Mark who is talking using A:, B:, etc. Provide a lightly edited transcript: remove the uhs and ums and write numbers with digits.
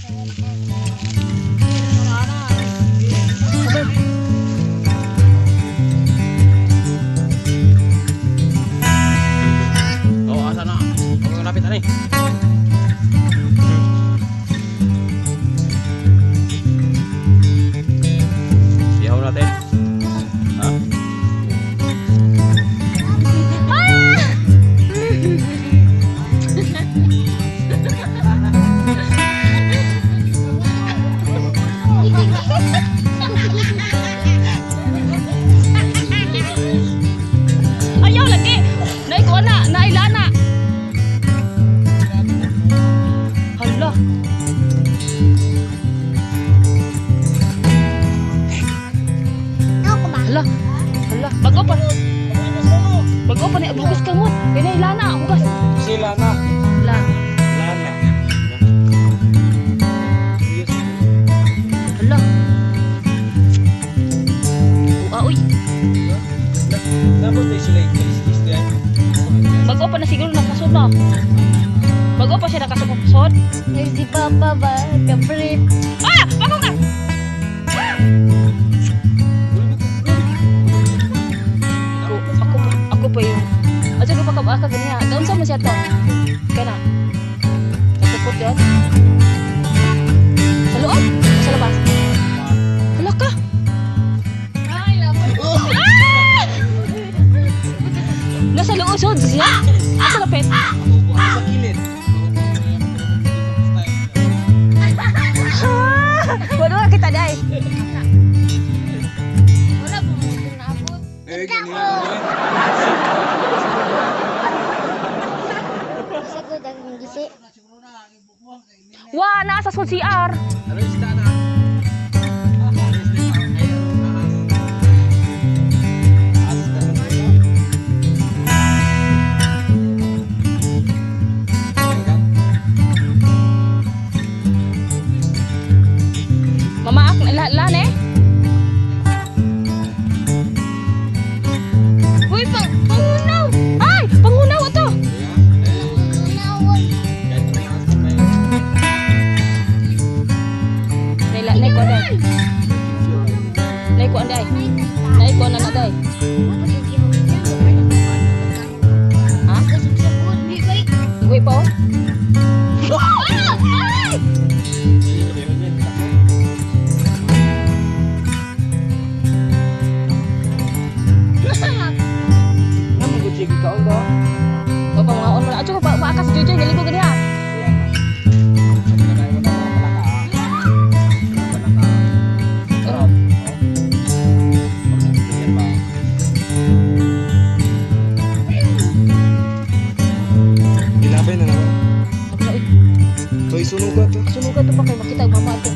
A: Oh, asa na? Ang lapit ani. Ihaw natin. Ha?
B: Ayaw lagi. Naikuha na, nailana. Hala.
C: Ako ba?
B: Hala. Hala. Bago pa. Bago pa ni hugas ka mo. Kay nailana, hugas.
A: Sila na.
B: La.
A: Lana.
B: Hala. Ua, uy.
A: Nabot tayo sila ikalis diyan.
B: Bago pa na siguro nakasud na. Bago pa siya nakasud.
C: Ay, si Papa ba? Kabrip.
B: Ah! Bago ka! Ako, ako pa, ako pa yung... Ato ko pa ka ka ganiya. Kaunsa man siya to? Kana. Sa tukod yun? Sa loob? Sa labas? Hala ka!
C: Ay, laban.
B: Ah! Nasa loob sod siya? Asa lapit?
A: Sa kilid.
B: Wala ka kita dai.
C: Wala po mo naabot.
A: Eh, ganyan.
C: Sagod ang gisi.
B: Wa nasa sa CR.
A: Ano yung isda na?
B: Mama ak la, la ne. Uy, pangunaw. Ay, pangunaw ato.
C: Nawon.
B: Nay la nay ko dai. Nay ko anday. Nay ko na na dai. Ha? Uy pa oh. Ay! O pa mga on mo na. Adyo pa maakas si Jojoy galigo ganiha.
A: Ilabay na naman.
B: Uy,
A: Toy, sunugan to.
B: Sunugan to pa kay makita ang mama ato.